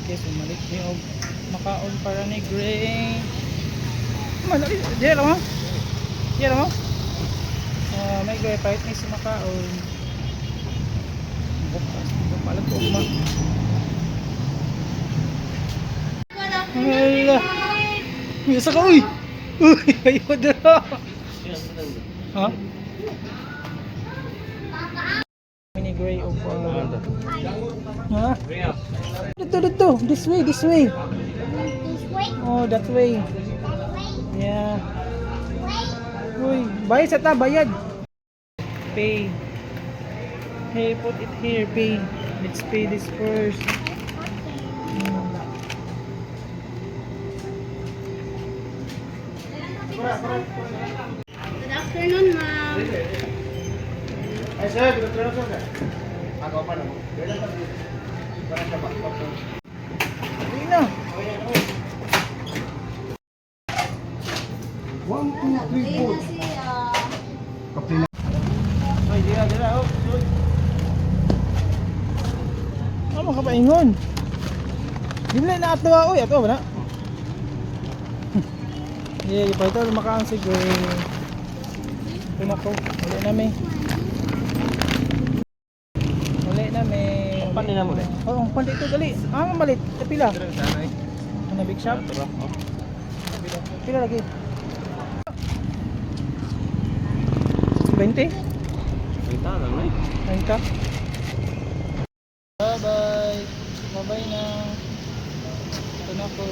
Okay, so malit ni og makaon para ni Gray. Malaki, diya lang mo. Diya lang mo. Ah, may Gray pahit ni si makaon. Bukas, bukas ko ma. Hala. May isa ka, uy. Uy, ayaw dira. Ha? Mini Gray of ha? Dito, dito. This way, this way. This way? Oh, that way. That way? Yeah. Way? Uy, bayad sa ta, bayad. Pay. Hey, put it here, pay. Let's pay this first. Good afternoon, ma'am. Ay, sir, good afternoon, sir. Ako pa naman. Para sa backpack. Dali na. 1, 2, 3, 4. Kapila. Ay, dira, dira. Oh, good. Ano ka paingon? Di mo na ato, uy, ato ba na? Yeah, pa ito makaon si Gray. Ito na ko. Uli na mi. Uli na mi. Paano na mo, dai? Oo, oh, dito dali. Ah, malit. Pila. Ano, big shop? Pila lagi? 20? Kita lang, eh. 30? Bye-bye. Bye-bye na. Ito na ko.